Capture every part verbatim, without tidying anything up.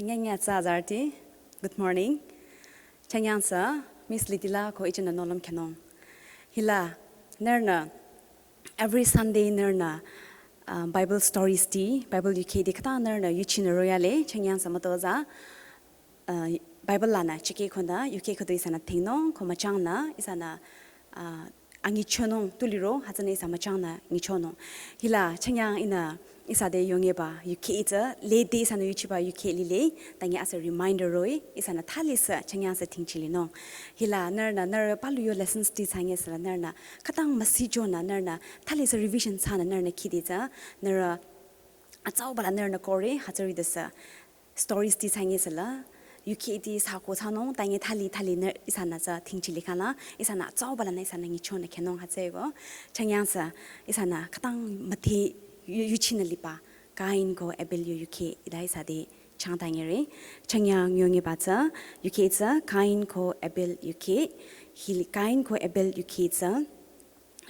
Nyanya tsü azarüti. Good morning. Chanyang sü Miss Litila ko ichinü nohlüm khenung. Hila nührünü every Sunday nührünü uh, Bible stories ti, Bible yukheh ti khüta nührünü yuchinü royale, chanyang sü mütozah uh, Bible lanü chike khonda yukheh khüdu ihsanü thingnung ko müchangnü ihsanü uh, angichonung tu liro hütsünü ihsa müchangnü ngichonung. Hila chanyang ihnü ihsa te yonyeba yukheh tsü lede ihsanü yuchiba yukheh lile, tangi as a reminder roh-i ihsanü thali sü chanyang sü thingchilinung. Hila nührünü nührü palu yo lessons ti thsange süla nührünü khütang müsichonü nührünü thali sü revision thsanü nührünü khide tsü nührü atsauba la nührünü kore hütsüri de sü stories ti thsange süla yukheh ti sako thsanung tangi thali thali nührü ihsanü tsü thingchili khangla ihsanü atsauba lanü ihsanü ngichonü khenung hütsüeko. Chanyang sü ihsanü khütang müthe yu- yuchinü liba Kain ko Abel yo yukheh ida ihsa te changtangere. Chanyang yonyeba tsü yukheh tsü Kain ko Abel yukheh. Hil Kain ko Abel yukheh tsü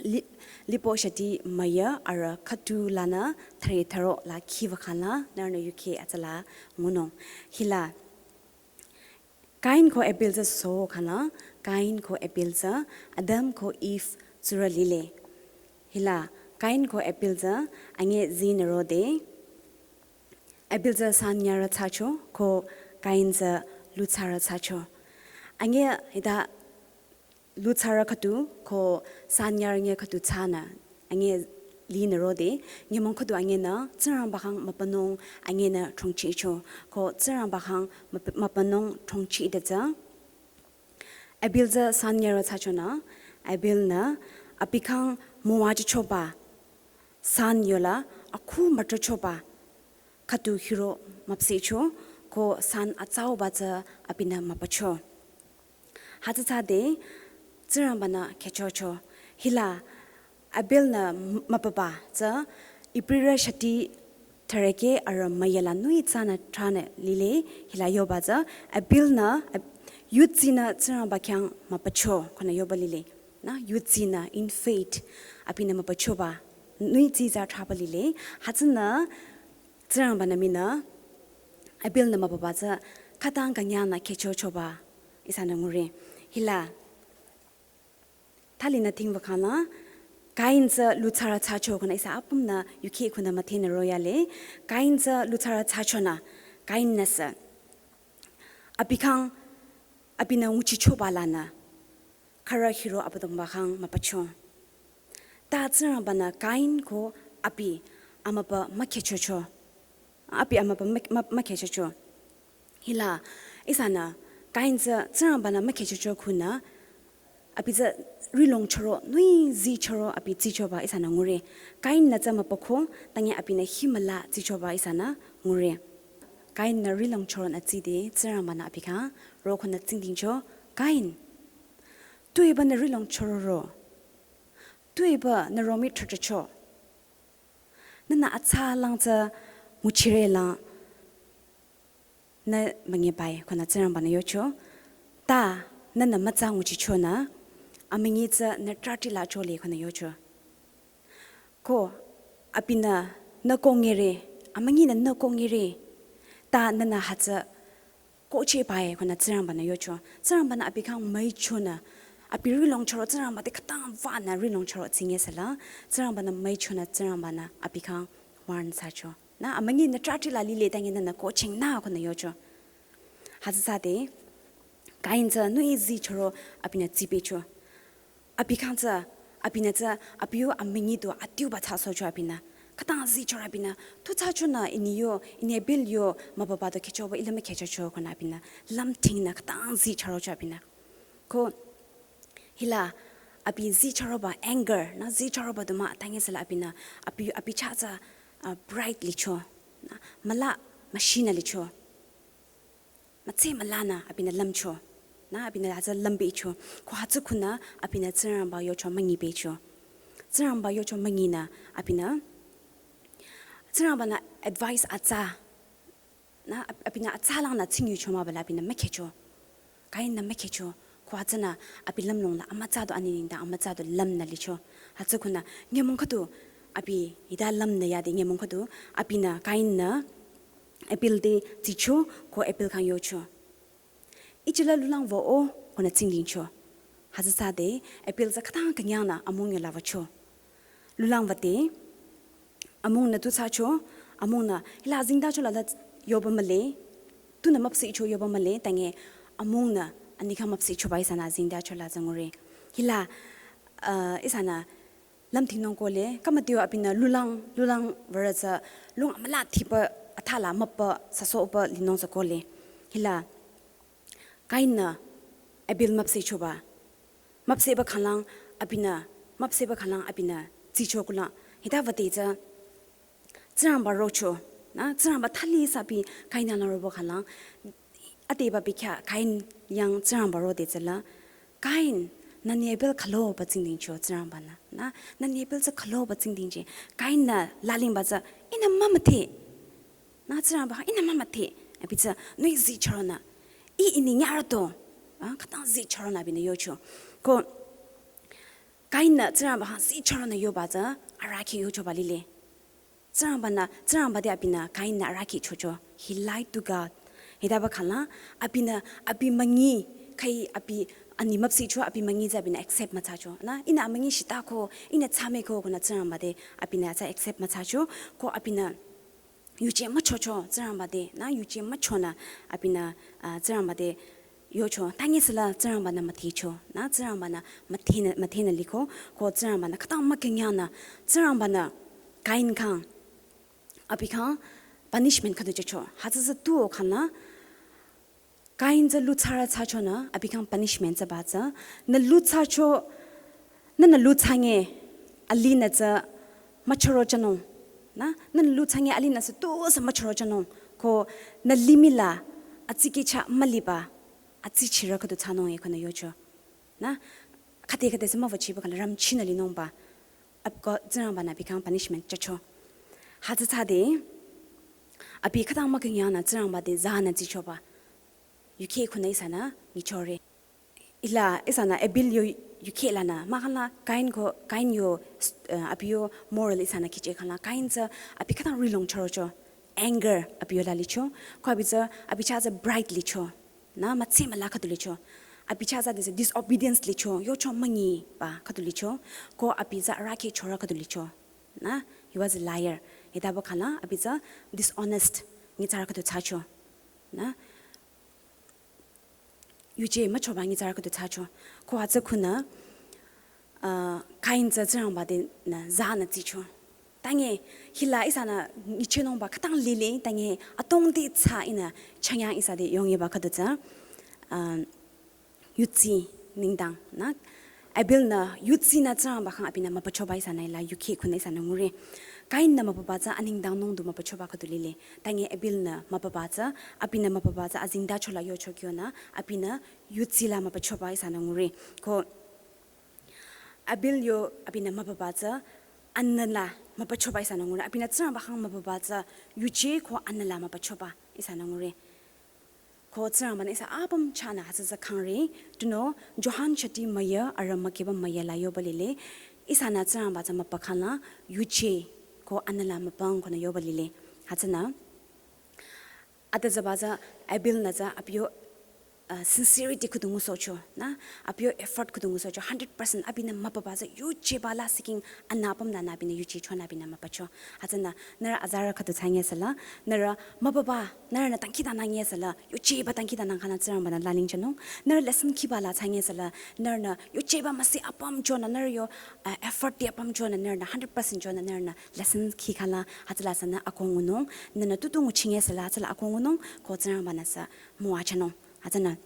li- lipo shati müya arüh khütu lanü thüre thüro la khiva khangla nührünü yukheh atsüla ngunung. Hila Kain ko Abel tsü so khangla Kain ko Abel tsü Adam ko Eve tsurü lile. Hila Kain ko Abel tsü ange zinü rode Abel tsü san nyarü thsacho ko Kain tsü luthsarü thsacho. Ange ida luthsarü khüdu ko san nyarü nge khüdu thsanü ange linü rode nyümong khüdu angenü Tsingrangba khyang mübünung angenü thongchicho ko Tsingrangba khyang müb- mübünung thongchide tsü Abel tsü san nyarü thsachonü Abel nü abi khyang müwachichoba san yola akhu müthrochoba khüdu hiro müpsehcho ko san atsauba tsü abinü mübücho. Hütsü thsade Tsingrangba-nü khehchocho. Hila Abel-nü m- mübüba tsü Ibrirü shati thürekeh arü müyela nui tsünü thranü lile. Hila yoba tsü Abel-nü ab- yudsinü Tsingrangba khyang mübücho konü yoba lile. Na yudsinü in faith abinü mübüchoba nui tsü thsaba lile. Hütsünü Tsingrangba-nü mii-nü Abel-nü mübüba tsü khütang künyangnü khehchochoba ihsanü ngure. Hila thalinü thingba khangla Kain tsü luthsarü thsacho konü ihsa apümnü yukheh khunü müdhenü royale. Kain tsü luthsarü thsachonü Kain-nü sü abi khyang abinü nguchichoba lanü khürü hiro Abüdongba khyang mübücho. Ta Tsingrangba-nü Kain ko abi amübü mükhehchocho. Abi amübü mü- mü- mükhehchocho. Hila ihsanü Kain tsü Tsingrangba-nü mükhehchocho khunü abi tsü rihlong chüro nui zii chüro abi tsichoba ihsanü ngure. Kain-nü tsü mübüko tangi abinü himüla tsichoba ihsanü ngure. Kain-nü rihlong chüronü tside Tsingrangba-nü abi khyang ro khunü tsingdhingcho, Kain, tuepü nü rihlong chüroro? Tuepü nü romih throthrocho? Nühnü atsa lang tsü nguchire lang nü müngibai konü Tsingrangba-nü yocho. Ta nühnü mütsa nguchichonü amünyi tsü nü trati la chole konü yocho. Ko abinü nü kongire, amünyinü nü kongire. Ta nühnü hütsü kohchehbae konü Tsingrangba-nü yocho. Tsingrangba-nü abi khyang müichonü abi rihlong chüro Tsingrangba te khütang wünü rihlong chüro tsinge süla Tsingrangba-nü müichonü Tsingrangba-nü abi khyang warn thsacho. Na amünyi nü trati la lile tangi nühnü kohchingnü konü yocho. Hütsü thsade Kain tsü nui zii chüro abinü tsipecho. Abi khyang tsü abinü tsü abi yo amünyi du adiuba thsasohcho abinü. Khütang zii chüro abinü tu thsachonü ini yo, ini Abel yo mübüba du khehchoba ila mükhehchocho konü abinü lümthingnü khütang zii chürocho abinü. Ko hila abi zii chüroba anger na zii chüroba du mah tangi süla abinü abi abi chah tsü uh, pride licho. Na müla müshinü licho. Mütse mülanü abinü lümcho. Na abinü hütsü lümbecho. Ko hütsü khunü abinü Tsingrangba yocho müngibecho. Tsingrangba yocho münyinü abinü Tsingrangba-nü advice atsa. Na ab- abinü atsa langnü tsingyucho mah bala abinü mükhehcho. Kain-nü mükhehcho. Ko hütsünü abi lümlong la amütsa du ani nengdang amütsa du lümnü licho. Hütsü khunü nyümong khüdu abi ida lümnü yade nyümong khüdu abinü Kain-nü Abel te tsicho, ko Abel khyang yocho, "Ichila lulang wüo," konü tsingdhingcho. Hütsü thsade Abel tsü khütang künyangnü amung yola wücho. Lulang wüde amungnü tu thsacho, amungnü hila azengtacho la la yoba mühle, tunü müpsehcho yoba mühle, tange amungnü ani khyang müpsehchoba ihsanü azengtacho la tsü ngure. Hila, uh, ihsanü lümdhingnung kohle, khümütio abinü lulang, lulang würe tsü lung amüla thiba athala müpba süsohba linung tsü kohle. Hila Kain-nü Abel müpsehchoba, müpsehba khanglang abinü, müpsehba khanglang abinü tsicho kulang. Hita wüde tsü Tsingrangba rocho, na, Tsingrangba thali ihsa abi Kain-nü roba khanglang, adeba bekhyah Kain yang Tsingrangba rode tsüla, "Kain, nü ani Abel khüloba tsingdhingcho Tsingrangba-nü, na, nü ani Abel tsü khüloba tsingdhingje." Kain-nü lalingba tsü, "Ihnü mümüdhe. Na Tsingrangba, ihnü mümüdhe." Abi tsü, "Nui zichüronü, ih ini nyarato, ah, khütang zichüronü," abinü yocho. Ko Kain-nü Tsingrangba khyang zichüronü yoba tsü arahkheh yochoba lile. Tsingrangba-nü, Tsingrangba te abinü Kain-nü arahkheh chocho. He lied to God. Hitaba khanglang abinü abi münyi, khai abi ani müpsehcho abi münyi tsü abinü accept müthsacho. Na, ihnü amünyi shita ko, ihnü thsame ko, konü Tsingrangba te abinü tsü accept müthsacho, ko abinü yuje müchocho Tsingrangba te, na, yuje müchonü abinü, ah, Tsingrangba te yocho, tange süla Tsingrangba-nü müdhecho, na, Tsingrangba-nü müdhenü, müdhenü liko, ko Tsingrangba-nü khütang mükünyangnü, Tsingrangba-nü Kain khyang, abi khyang punishment khüdu jücho. Hütsü tsü tuo khanglang, Kain tsü lu thsarü thsachonü, abi khyang punishment tsüba tsü, nü lu thsacho, nünü lu thsange, alinü tsü müchoro jünung. Na, nünü lu thsange alinü sü tusü müchoro jünung. Ko nü limih la atsiki chah müliba, atsichirü khüdu thsanung e konü yocho. Na, khüde khüde sü müwüchiba khanglang ramchinü linungba, ab ko Tsingrangba-nü abi khyang punishment jücho. Hütsü thsade, abi khütang mükünyangnü Tsingrangba te zanü tsichoba yukheh khunü ihsanü nyichore. Hila ihsanü Abel yo yukheh lanü, mahkhangla Kain ko, Kain yo, eh, abi yo moral ihsanü khiche khangla, Kain tsü abi khütang rilong chürocho, anger abi yo la licho, ko abi tsü, abi chah tsü pride licho, na, mütsi müla khüdu licho, abi chah tsü this disobedience licho, yocho münyiba khüdu licho, ko abi tsü arahkheh chorü khüdu licho, na, he was a liar. Hitaba khangla abi tsü dishonest nyitsarü khüdu thsacho, na, yuje müchoba nyitsarü khüdu thsacho. Ko hütsü khunü, ah, Kain tsü Tsingrangba tenü zanü tsicho. Tange hila ihsanü nyichenungba khütang lile, tange atongde tsü ihnü chanyang ihsa te yongyeba khüdu tsü, ah, yudsi nengdang, na, Abel-nü yudsinü Tsingrangba khyang abinü mübüchoba ihsanü hila yukheh khunü ihsanü ngure. Kain-nü mübüba tsü anengdangnung du mübüchoba khüdu lile. Tange Abel-nü mübüba tsü, abinü mübüba tsü azengtacho la yocho kyonü, abinü yudsi la mübüchoba ihsanü ngure. Ko Abel yo abinü mübüba tsü anüla mübüchoba ihsanü ngure. Abinü Tsingrangba khyang mübüba tsü yuje ko anüla mübüchoba ihsanü ngure. Ko Tsingrangba-nü ihsa apüm chahnü hütsü tsü khangre, tunüo Johan chati müya, arü mükeba müya la yoba lile, ihsanü Tsingrangba tsü mübü khangla, yuje ko anüla mübüng konü yoba lile. Hütsünü, ade tsüba tsü Abel-nü tsü abi yo, uh, sincerity khüdu ngusohcho, na, abi yo effort khüdu ngusohcho, hundred percent abinü mübüba tsü yujeba la siking anü apüm lanü abinü yuje chonü abinü mübücho. Hütsünü, nührü azarü khüdu thsange süla, nührü mübüba, nührünü dangkhidangnang ye süla, yujeba dangkhidangnang khangla Tsingrangba-nü lalingjünung. Nührü lesson khiba la thsange süla, nührünü yujeba müsi apüm chonü, nührü yo, uh, effort ti apüm chonü, nührünü hundred percent chonü, nührünü lesson khi khangla, hütsüla sünü akoh ngunung. Nührünü tutu nguchinge süla, hütsüla akoh ngunung, ko Tsingrangba-nü sü müwajünung. Hütsünü,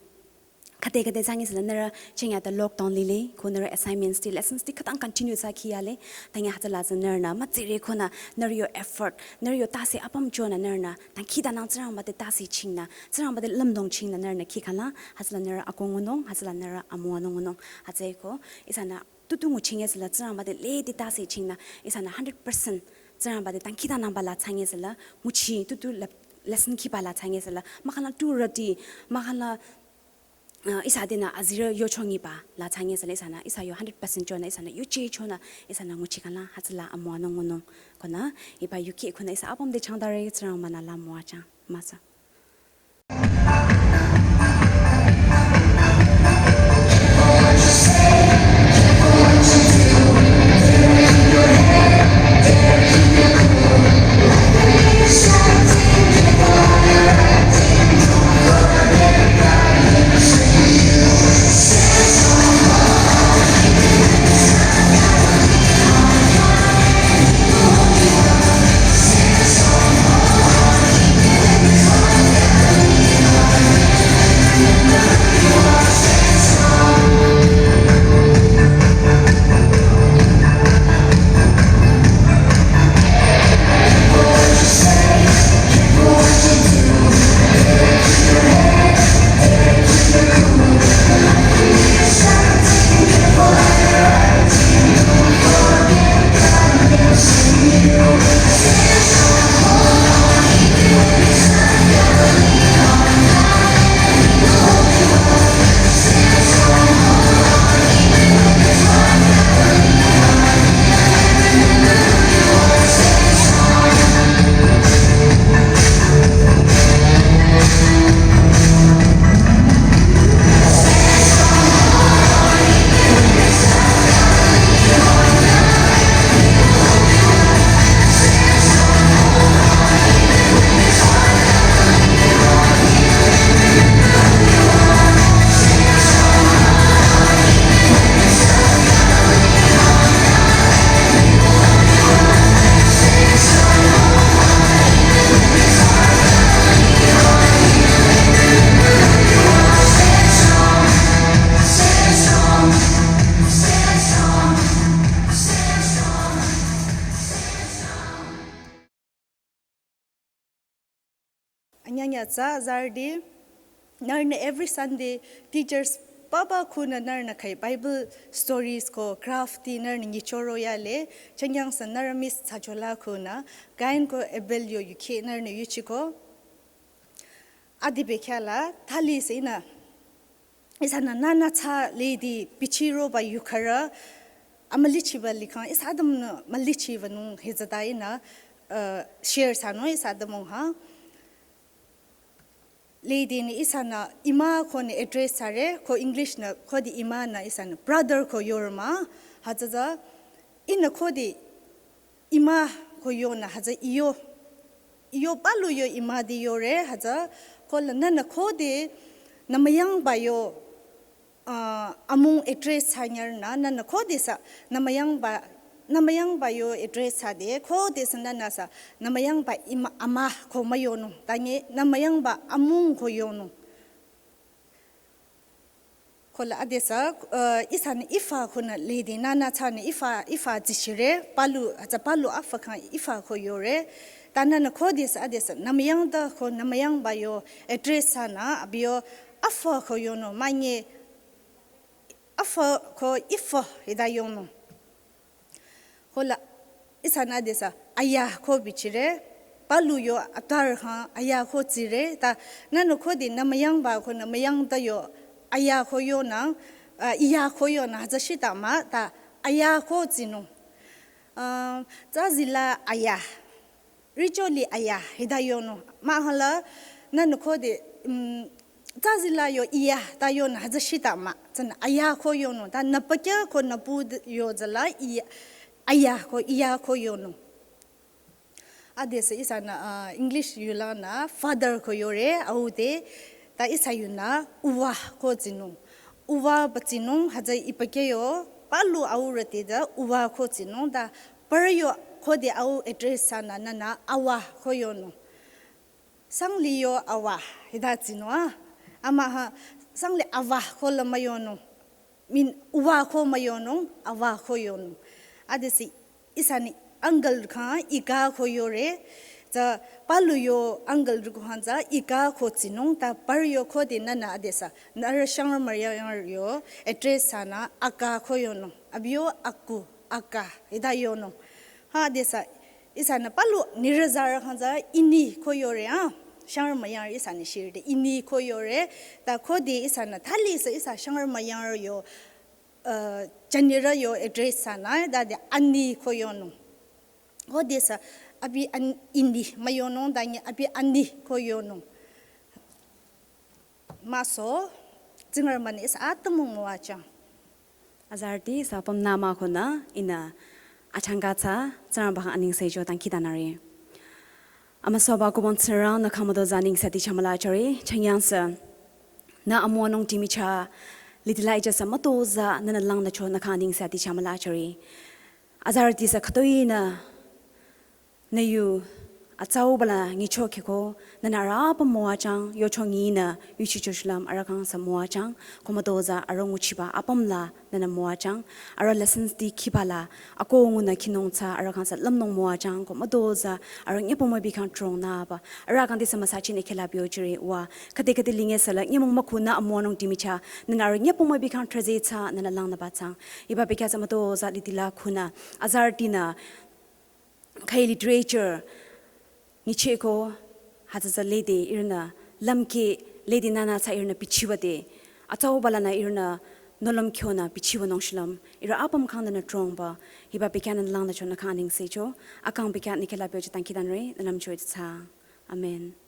khüde khüde thsange süla nührü chingya ta lockdown lile, ko nührü assignments ti, lessons ti khütang continue thsa khiyale, tange hütsüla sü nührünü mütsire konü nührü yo effort, nührü yo tase apüm chonü nührünü dangkhidangnang Tsingrangba te tase chingnü, Tsingrangba te lümdong chingnü nührünü khi khangla, hütsüla nührü akoh ngunung, hütsüla nührü amüwanung ngunung, hütsüeko, ihsanü tutu nguchinge süla Tsingrangba te lede tase chingnü, ihsanü hundred percent Tsingrangba te dangkhidangnangba la thsange süla, nguchi tutu la lesson khiba la thsange süla, mahkhangla turüti, mahkhangla, uh, ihsa tenü azirü yochongiba la thsange süla ihsanü, ihsa yo hundred percent chonü, ihsanü yuje chonü, ihsanü nguchi khangla, hütsüla amüwanung ngunung. Konü, hiba yukheh khunü ihsa apüm te changtare Tsingrangba-nü la müwajüng. Müsa. Anyanya tsü azarüti, nührünü every Sunday teachers papa khunü nührünü khai Bible stories ko craft ti nührünü nyichoro yale, chanyang sü nührü miss thsachola khunü, Kain ko Abel yo yukhi nührünü yuchiko. Adi bekhyah la, thali sü ihnü ihsanü nünü thsa lidi bichiroba yukharü, amülichiba likhang, ihsa adümnü mülichiba nung hitsüta ihnü, uh, share thsanung ihsa adümung ha. Lidi ni ihsanü ima ko ni address thsare, ko English nü khode ima nü ihsanü brother ko yore mah, hütsütsü, ihnü khode ima ko yonü hütsü iyo, iyo palu yo ima di yore hütsü, ko la nünü khode nümüyangba yo, ah, amung address thsanyarünü, nünü khode sü nümüyangba, nümüyangba yo address thsade, khode sü nünü sü nümüyangba ima ama ko müyonung, tanyi nümüyangba amung ko yonung. Ko la adesü, uh, ihsanü ifa khunü lidi nünü thsanü ifa, ifa tsichire, palu, hütsü palu afa khang ifa ko yore. Ta nünü khode sü adesü, nümüyangda ko nümüyangba yo address thsanü, abi yo afa ko yonung, manye afa ko ifa hita yonung. Ko la ihsanü adesü aya ko bichire, palu yo atar khang aya ko tsire, ta nünü khode nümüyangba ko nümüyangda yo aya ko yonü, ah, iya ko yonü hütsü shita mah, ta aya ko tsinung. Ah, tsü zila aya. Richoli aya, hita yonung. Mahala, nünü khode, mm, tsü zila yo iya, ta yonü hütsü shita mah. Tsünü aya ko yonung. Ta nüpakya ko nüpu d-, yo zila iya, aya ko, iya ko yonung. Adesü ihsanü, ah, English yulanü father ko yore, au te, ta ihsa yunü uwa ko tsinung. Uwa ba tsinung, hütsü ipakya yo, palu aurüti da uwa ko tsinung, ta parü yo khode au address thsanü nünü awa ko yonung. Sangli yo awa, hita tsinung, ah. Ama ha, sangli awa ko la müyonung. Min uwa ko müyonung, awa ko yonung. Adesü ihsanü uncle khang ika ko yore, tsü palu yo uncle rü ko khang tsü ika ko tsinung, ta parü yo khode nünü adesü, nührü shangrü müyang yo address thsanü aka ko yonung. Abi yo aku, aka, hita yonung. Ha adesü, ihsanü palu nirü zarü khang tsü ini ko yore, ah. Shangrü müyang ihsanü shirde ini ko yore, ta khode ihsanü thali sü ihsa shangrü müyang yo, uh, jünirü yo address thsanü, ta de ani ko yonung. Khode sü abi an indi müyonung dangi abi ani ko yonung. Maso, Tsingrangba-nü ihsa atümung müwajüng. Azarüti ihsa apüm nü mükonü ihnü achangka tsü Tsingrangba khyang anengse cho dangkhidangnangre. Amüsoba kubong Tsingrang nü khümüdo za nengse ti chamüla chore, changyangsü. Nü amüwanung timichah, lidi la ijasa mütozah nünü langnü cho nü khyang nengse ti chamüla chore. Azarüti ihsa khütoinü nü yu atsauba la nyicho kheko, nünü arüh apüm müwajüng, yocho nyinü yuchicho shulüm arüh khyang sü müwajüng, ko mütozah arüh nguchiba apüm la nünü müwajüng, arüh lessons ti khiba la, ako ngunü khinung tsü arüh khyang sü lümnung müwajüng, ko mütozah arüh nyüpung mübi khyang dhrongba, arüh khyang ti sü müsachi nü khehla pyo jüre wa, khüde khüde linge sü la nyümong mükhunü amüwanung timichah, nünü arüh nyüpung mübi khyang dhreze tsü nünü langnüba tsang. Hiba bekhyah sü mütozah lidi la khunü, azarütinü, khai literature nyicheko, hütsü tsü lede ihrünü lümkeh lede nünü tsü ihrünü bichiwade, atsauba lanü ihrünü nohlüm kyonü bichiwanung shulüm, ihrü apüm khyang nünü dhrongba, hiba bekhyah nünü langnü cho nü khyang anengse cho, akang bekhyah nü khehla pyo cho dangkhidangnangre, nü lümcho ite tsü. Amen.